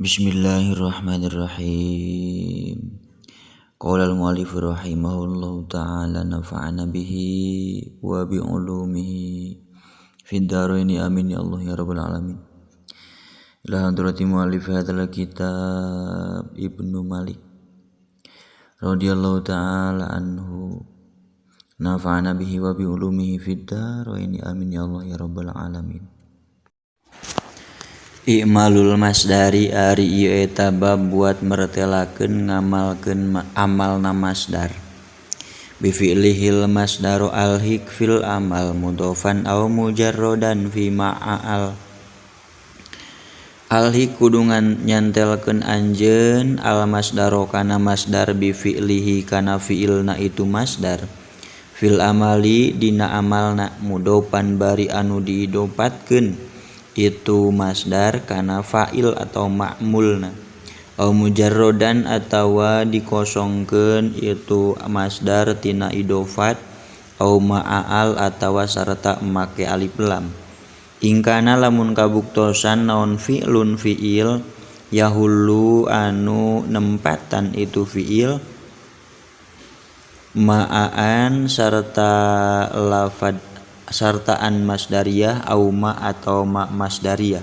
Bismillahirrahmanirrahim. Qala al-mu'allif rahimahullahu ta'ala nafa'ana bihi wa bi ulumihi fid dharaini amin ya Allah ya rabbal alamin. Ila hadrati mu'allif hadzal kitab Ibnu Malik radhiyallahu ta'ala anhu nafa'ana bihi wa bi ulumihi fid dharaini amin ya Allah ya rabbal alamin. I'malul masdari ari ieu eta bab buat mertelakeun ngamalkeun amalna masdar. Bi fi'lihil masdaru alhik fil amal mudhofan aw mujarradan fi ma'al. Alhik kudu nyantelkeun anjeun al masdaro kana masdar bi fi'lihi kana fi'ilna itu masdar. Fil amali dina amalna mudhofan bari anu diidopatkeun itu masdar kana fa'il atau ma'mulna au mujarrodan atawa dikosongkeun itu masdar tina idofat au ma'al atawa sarta make alif lam. Ingkana lamun kabuktosan naon fi'lun fi'il yahullu anu nempatan itu fi'il ma'aan sarta lafad sartaan masdariyah au ma atau ma masdariyah.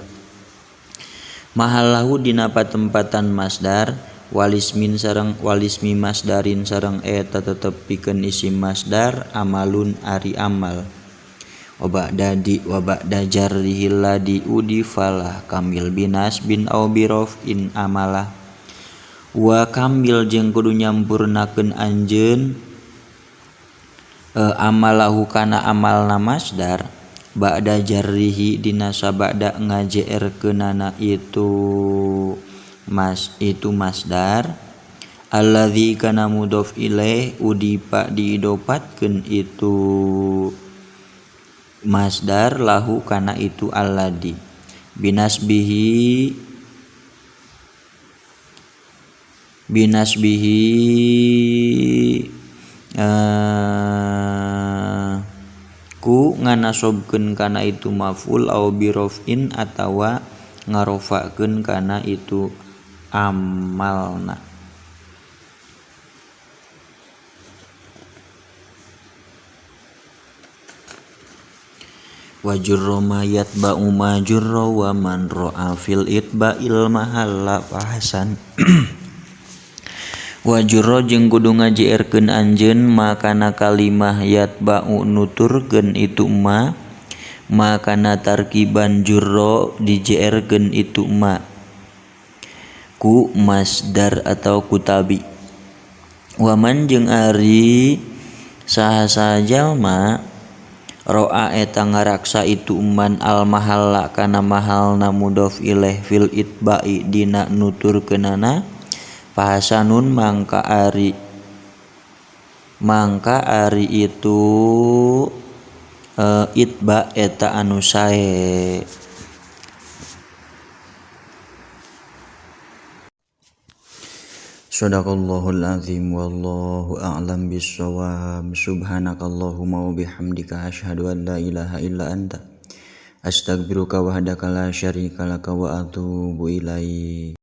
Mahallahu dina patempatan masdar walismin sareng walismi masdarin sareng eta tetep pikeun isim masdar amalun ari amal. Wa ba'da di wa ba'da jarrihi ladzi udifalah kamil binas bin au birof in amalah. Wa kamil jeung kudu nyampurnakeun anjeun amalahu kana amalna masdar ba'da jarrihi dina sabada ngajerkeunana itu mas itu masdar alladzi kana mudhof ilaih udipa diidopatkeun itu masdar lahu kana itu alladzi binasbihi binasbihi ku nganasobkeun kana itu maf'ul au birofin atawa ngarofakeun kana itu amalna. Wa jurra ma yatba'u ma jurra wa man ra'a fil itba'il mahalla fahasan. Wa jurra jeung kudu ngajerkeun anjeun makana kalimah yatba'u nuturkeun itu ma makana tarkiban jurra dijerkeun itu ma ku masdar atau kutabi. Waman jeung ari saha-saha jalma ro'a eta ngaraksa itu man al mahalla kana mahalna mudhof ilaih fil itba'i dina nuturkeunana fahasanun mangka ari itu itba eta anu sae. Shadaqallahul azim wallahu a'lam bissawab. Subhanakallahumma wa bihamdika asyhadu an la ilaha illa anta astaghfiruka wahdaka la syarika laka wa atubu ilaik.